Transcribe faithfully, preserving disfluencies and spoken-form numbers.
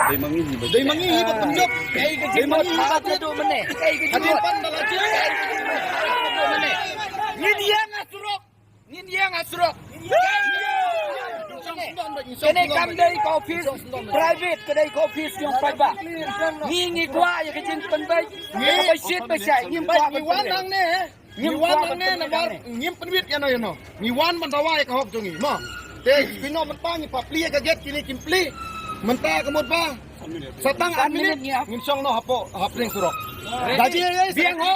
Dei ma ngi hi ba. Dei ma ngi hi ba pynjop. Dei ma ngi hi ba pynjop. Dei ma ngi hi ba pynjop. Ngin ïeng ha surok. Ngin ïeng ha surok. Kane kam dei ka office private, ka dei ka office jong paidbah. Ngi ngi kwah ïa ka jingpynbeit. Ngi ka bashit bashai, ngi kwah ngi wan hangne. Ngi wan hangne namar ngim pynwit ïano ïano. Ngi wan ban dawa ïa ka hok jong ngi mo. Te pynno mynta ngi plie ka gate, kine kim plie. Mynta ka mut ba sa tang ar minit ngin shong noh hapoh, hapdeng surok. Da ji ei ei biang ho.